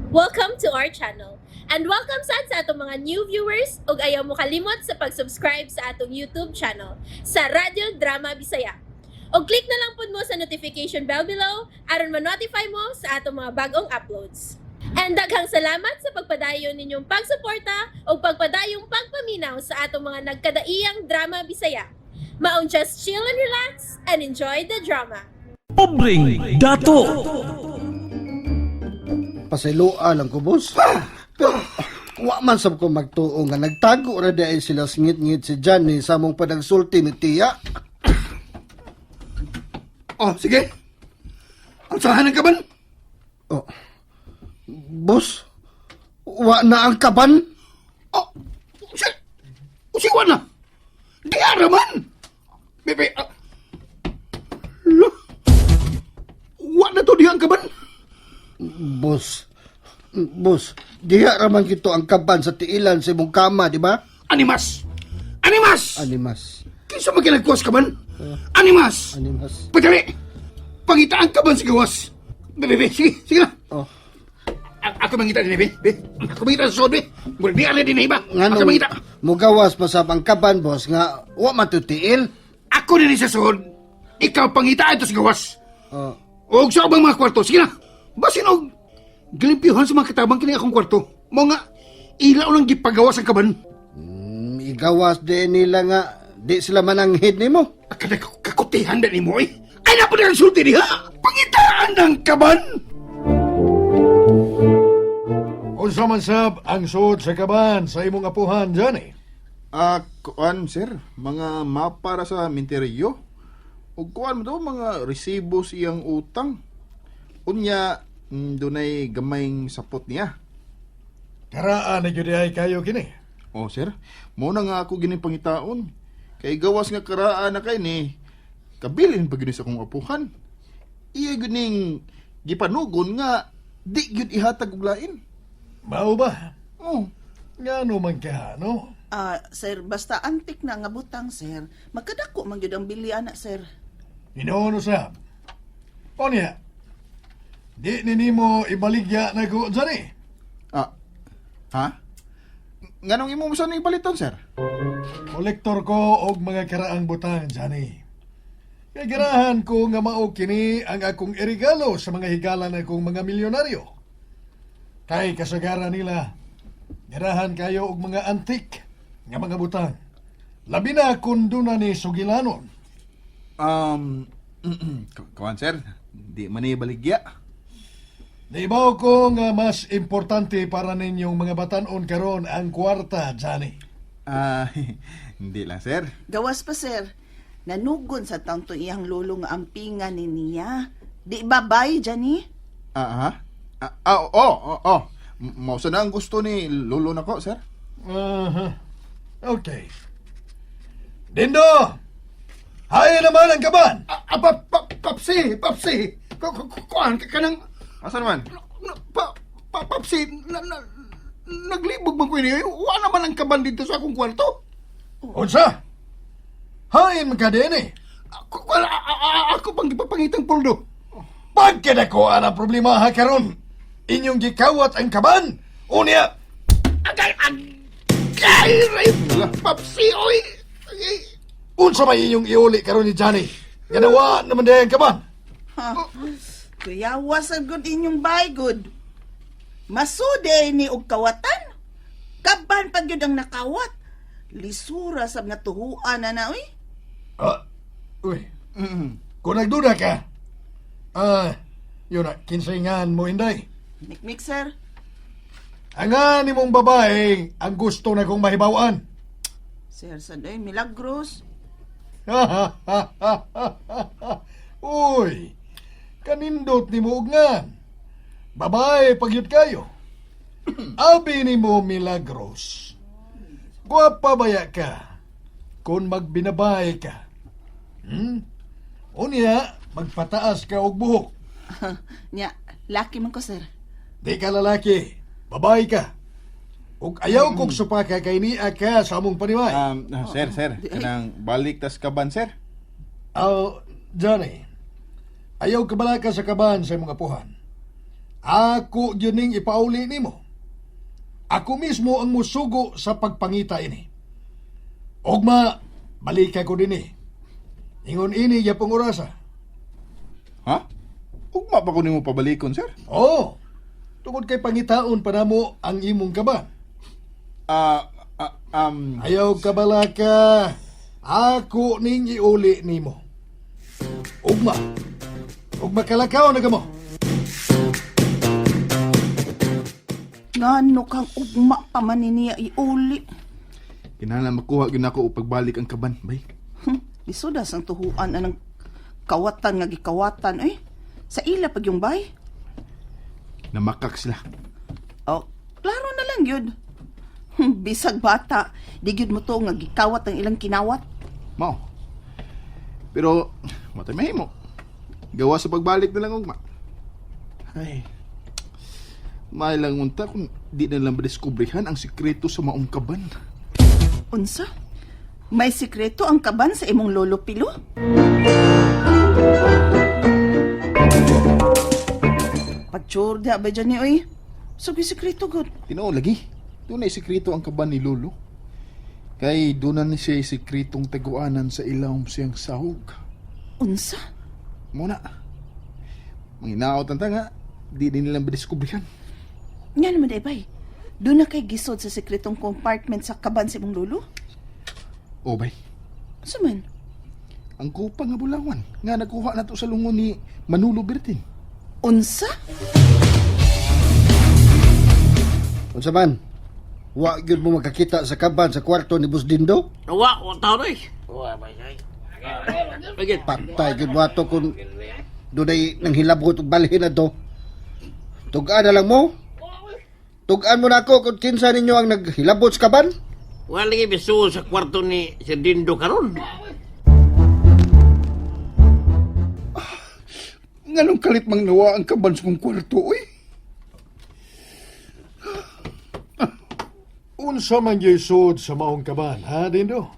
Welcome to our channel. And welcome sad sa atong mga new viewers ug ayaw mo kalimot sa pag-subscribe sa atong YouTube channel sa Radyo Drama Bisaya. Og click na lang pud mo sa notification bell below aron ma-notify mo sa atong mga bagong uploads. And daghang salamat sa pagpadayon ninyong pagsuporta ug pagpadayong pagpaminaw sa atong mga nagkadaiyang drama Bisaya. Maong just chill and relax and enjoy the drama. Pobreng Dato. Pasayloa lang ko, boss. Pero wa man sab ko magtuo nga nagtago ra diay sila singit-ngit si Johnny sa among panagsulti ni Tia. Oh, sige. Ang sahanan ka man? Oh. Boss, wa na ang kaban. Oh, si... Si wa na. Di ara man. Bebe, ah. Lo. Wa na to diha ang kaban. Boss, boss, diha ra man kito ang kaban sa tiilan sa imong kama, di ba? Animas! Animas! Animas. Kinsa man kinagkuwas ka man? Animas! Animas. Padali! Pangita ang kaban sa gawas. Bebe, bebe, sige, sige na. Oh. Ako mangita din, be. Be, ako mangita sa sod, be. Murag di ara din iba. Ako Nganong mangita. mugawas pa sab ang kaban, boss, nga wa man to tiil. Ako din sa sod. Ikaw pangita ito sa gawas. Oh. Og sa ubang mga kwarto, sige na. Basin og gilimpyuhan sa mga katabang kini akong kwarto. Mo nga ila lang gipagawas ang kaban. Igawas din nila nga di sila mananghid nimo. Akada kakutihan na nimo eh. Ay na po ang sulti diha. Pangitaan ng kaban. Unsa man sab ang suod sa kaban sa imong apuhan, Johnny? Ah, kuan sir, mga mapa ra sa minteryo. Ug kuan mo to mga resibo sa iyang utang. Unya, dunay gamayng sapot niya. Karaan na gyud ay kayo kini. Oh sir, mo na nga ako gini pangitaon. Kay gawas nga karaan na kay ni kabilin pa gyud ni sa akong apuhan. Iya gyud ning gipanugon nga di gyud ihatag og lain. Mao ba? Oh, Ngano man ka, no? Ah, sir, basta antik na nga butang, sir. Magkadako man gyud ang bili ana, sir. Hinuon usab. Onya, di ni nimo ibaligya na ko, Johnny. Ah, ha? Nganong imo mo sa ning paliton, sir? Kolektor ko og mga karaang butang, Johnny. Kay ganahan ko nga mao kini ang akong irigalo sa mga higala na kong mga milyonaryo. Kay kasagaran nila, ganahan kayo og mga antik nga mga butang. Labi na kung duna ni sugilanon. Kuan sir, di man ni baligya. Naibaw ko nga mas importante para ninyong mga batanon karon ang kwarta, Johnny. Ah, hindi lang sir. Gawas pa, sir. Nanugon sa taon to iyang lolo nga ampingan ni niya. Di ba bay, Johnny? Ah, ha? Ah, ah, oh, oh, oh. Mao sa na ang gusto ni lolo nako, sir. Aha. Okay. Dindo! Hay naman ang kaban! Ah, ah, pa, pa, papsi, papsi. Kuan ka kanang Asa naman? Pa, pa, papsi, na, na, naglibog man ko ini. Wa naman ang kaban dito sa akong kwarto. Unsa? Hain man ka din eh. Ako, wala, ako pang gipapangitang puldo. Pagkadako ang problema ha karon. Inyong gikawat ang kaban. Unya, Agay, agay, ray, papsi, oy. Ay, unsa may inyong iuli karon ni Johnny? Ganawa naman din ang kaban. Ha? Kuyawa sa good inyong bay, good. Masude ni og kawatan. Kaban pag gyud ang nakawat. Lisura sab nga tuhuan na na, uy. Ah, uy. Kung nagduda ka, ah, yun na, kinsaingan mo, Inday. Mikmik, sir. Ang nga nimong babae ang gusto na kong mahibawan. Sir, sad ay milagros. Uy, kanindot ni mo ugnan. Babae pagyud kayo. Abi ni mo milagros. Gwapa baya ka kung magbinabay ka. Unya, magpataas ka og buhok. Nya, laki man ko, sir. Di ka lalaki, babae ka. Ug ayaw kong supaka kay niya ka sa among panimay. Ah, sir, sir, kanang balik tas kaban, sir. Aw, Johnny, ayaw ka bala ka sa kaban sa imong apuhan. Ako gyud ning ipauli nimo. Ako mismo ang musugo sa pagpangita ini. Ugma, balika ko dinhi. Ingon ini yapong orasa. Ha? Ugma pa ko nimo pabalikon, sir. Oo. Tungod kay pangitaon pa namo ang imong kaban. Ah, ah, Ayaw kabalaka. Ako ning iuli nimo. Ugma. Ugma kalakaw na kamo. Ngano kang ugma pa man ni niya iuli. Kinahanglan makuha gyud nako og pagbalik ang kaban, bay. Lisudas ang tuhuan anang kawatan nga gikawatan eh. Sa ila pag yung bay. Namakak sila. Oh, klaro na lang yun. Bisag bata, di gyud mo to nga gikawat ang ilang kinawat. Mao. Pero matay mahimo. Gawa sa pagbalik na lang ugma. Ay. May lang unta kung di na lang madiskubrihan ang sikreto sa maong kaban. Unsa? May sikreto ang kaban sa imong lolo Pilo? Patsur diha ba dyan ni oy? So sikreto gud. Tinuod lagi. Doon ay sikreto ang kaban ni Lolo. Kay doon na siya sikretong taguanan sa ilawom siyang sahog. Unsa? Muna. Manginaot ang tanga, di din nilang madiskubrihan. Nga naman day bay. Doon na kay gisod sa sekretong compartment sa kaban sa imong lolo? O bay, Unsa man? ang kupa nga bulawan nga nakuha na to sa lungon ni Manulo Bertin. Unsa? Unsa man? Wa gyud mo makakita sa kaban sa kwarto ni Boss Dindo? Wa, wa taon eh. Wa ba siya? Patay gyud mo ato kung dunay nang hilabot og balhin na to. Tug-an na lang mo. Tug-an mo na ako kung kinsa ninyo ang naghilabot sa kaban. Wa lagi biso sa kwarto ni Sir Dindo karon. Nganong kalit mang nawa ang kaban sa kong kwarto, oy? Unsa man gyud sud sa maong kaban, ha, Dindo?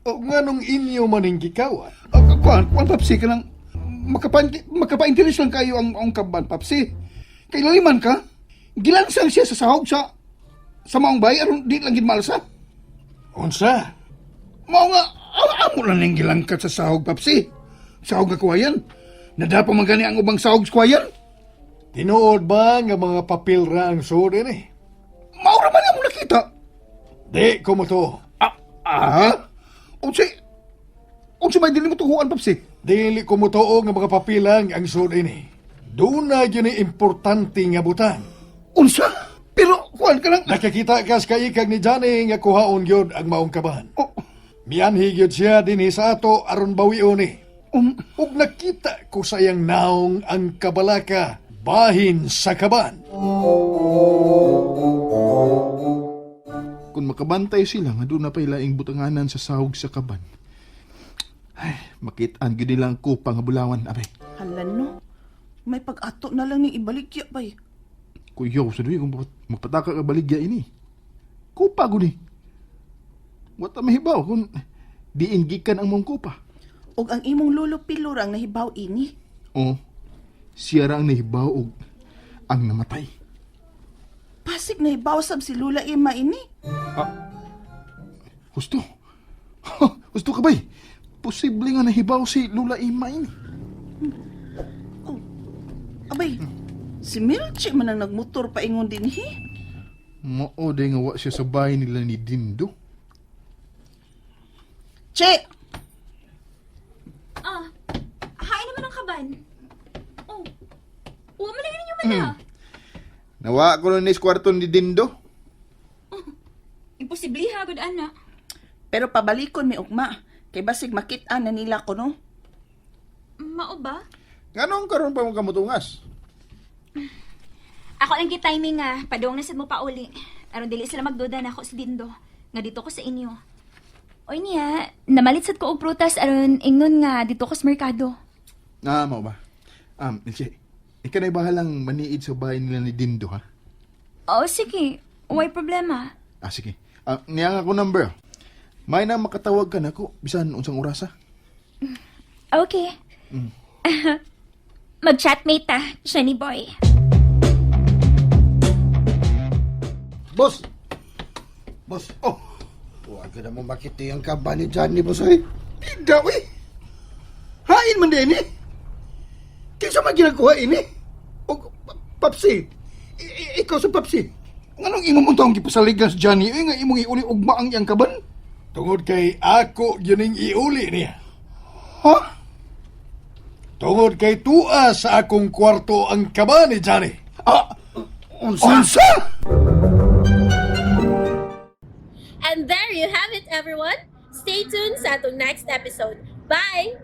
O nganong inyo maning gikawat? Ah, kuan, kuan, Papsi, ka lang. Makapa-interes lang kayo ang kaban, Papsi. Kay laliman ka, gilansang siya sa sahog sa maong bay, aron di lang gid malsa. Unsa? Mao nga, amo lang ning gilangkat sa sahog, Papsi. Sahog nga kuwayan. Nadapa man gani ang ubang sahog sa kuwayan. Tinuod ba nga mga papel ra ang sud ini? Mao ra man amo nakita. Di ko mo to. Ah, ah? Unsa may dili mo tuhuan, Papsi? Dili ko mo nga mga papel lang ang sud ini. Doon na yun ay importante nga butang. Unsa? Pero, kuan ka lang. Nakakita kas kaikag ni Johnny nga kuhaon gyud ang maong kaban. Oh, Mianhi gyud siya dinhi sa ato aron bawion ni. Ug nakita ko sa iyang naong ang kabalaka bahin sa kaban. Kung makabantay sila nga doon na pa'y laing butanganan sa sahog sa kaban. Ay, makitaan gyud nila ang kupa nga bulawan, abay. Hala no. May pag-ato na lang ni ibaligya bay. Kuyaw sa duwi kung magpataka ka baligya ini. Kupa gud ni. Wata mahibaw kung diin gikan ang mong kupa. Og ang imong lolo Pilo ra ang nahibaw ini. O, siya ra ang nahibaw og ang namatay. Pasig nahibaw sab si Lula Emma ini. Husto. Husto ka bay. Posible nga nahibaw si Lula Ima ini. Oh. Abay, si Milchi man ang nagmotor paingon dinhi. Mao day nga wa siya sa bahay nila ni Dindo. Che, Ah, hain naman ang kaban. Oh, uwa man lang ninyo man ah. Nawa ko ni sa kwarto ni Dindo. Imposible ha, good ana. pero pabalikon mi ugma. Kay basig makit-an na nila ko no. Mao ba? Nganong karon pa mo kamutungas? Ako lang timing nga, padung na sad mo pauli. Aron dili sila magduda na ako si Dindo. Nga dito ko sa inyo. Oy niya, namalit sad ko og prutas aron ingnon nga dito ko sa merkado. Ah, mao ba? Ilse, ikaw na'y bahalang maniid sa bahay nila ni Dindo, ha? Oo, sige. Way problema. Ah, sige. Ah, niya nga ako number. May na makatawag ka na ako, bisan unsang orasa. Okay. Mag-chatmate ta, Jenny boy. Boss! Boss, Oh, huwag ka na mo makiti ang kaba ni Johnny, boss, eh. Tidak, eh. Hain man din, eh. Kinsa man ginagawa ini? O, Papsi, ikaw sa Papsi. Nganong imong mo taong gipasaligan sa Johnny, eh, nga imong iuli ugma ang iyang kaban? Tungod kay ako yuning iuli niya. Ha? Tungod kay tua sa akong kwarto ang kaba ni Johnny. Ah, Unsa? unsa? And there you have it, everyone. Stay tuned sa atong next episode. Bye!